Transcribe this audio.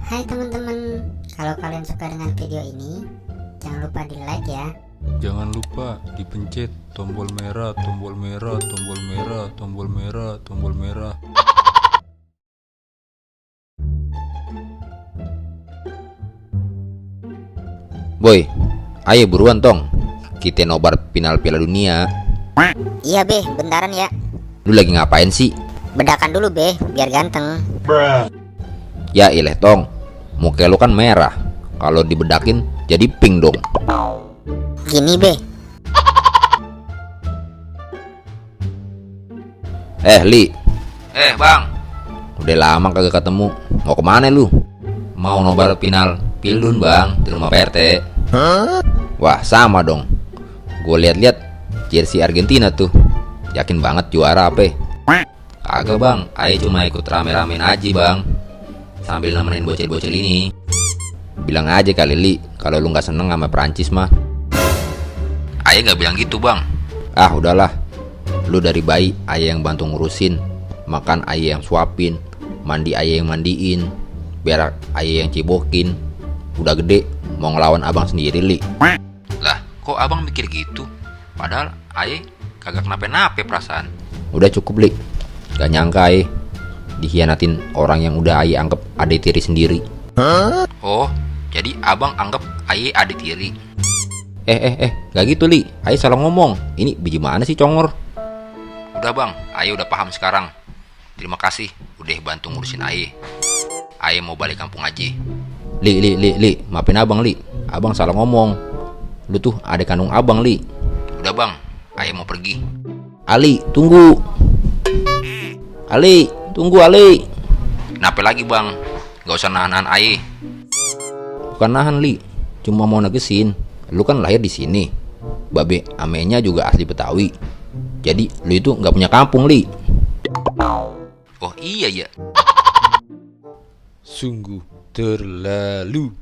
Hai teman-teman, kalau kalian suka dengan video ini, jangan lupa di like ya. Jangan lupa dipencet tombol merah, tombol merah, tombol merah, tombol merah, tombol merah. Boy, ayo buruan tong. Kita nobar final Piala Dunia. Iya be, bentaran ya. Lu lagi ngapain sih? Bedakan dulu be, biar ganteng. Ya ileh tong, muka lu kan merah. Kalau dibedakin jadi pink dong. Gini be. Li. Bang. Udah lama kagak ketemu. Mau kemana lu? Mau nobar final Pildun bang, di rumah PRT. Wah sama dong. Gue lihat-lihat jersey Argentina tuh. Yakin banget juara apa? Kagak bang, ayo cuma ikut rame-ramein aja bang, sambil nemenin bocil-bocil ini. Bilang aja kali Li, kalau lu nggak seneng sama Perancis mah. Ayah nggak bilang gitu bang. Ah udahlah, lu dari bayi ayah yang bantu ngurusin, makan ayah yang suapin, mandi ayah yang mandiin, biar ayah yang cibokin. Udah gede mau ngelawan abang sendiri Li. Lah kok abang mikir gitu? Padahal ayah kagak kenapa-napa perasaan. Udah cukup Li, gak nyangka ayah dikhianatin orang yang udah ayah anggap adik tiri sendiri. Oh jadi abang anggap ayah adik tiri. Gak gitu Li, ayah salah ngomong. Ini biji mana sih congor? Udah bang, ayah udah paham sekarang. Terima kasih udah bantu ngurusin ayah. Ayah mau balik kampung aja. Li, maafin abang Li, abang salah ngomong. Lu tuh adik kandung abang Li. Udah bang, ayah mau pergi. Ali, tunggu. Ali, tunggu Ali. Kenapa lagi bang? Gak usah nahan-nahan ayah. Bukan nahan Li, cuma mau negesin. Lu kan lahir di sini. Babe amenya juga asli Betawi. Jadi lu itu nggak punya kampung Li. Oh iya ya. Sungguh terlalu.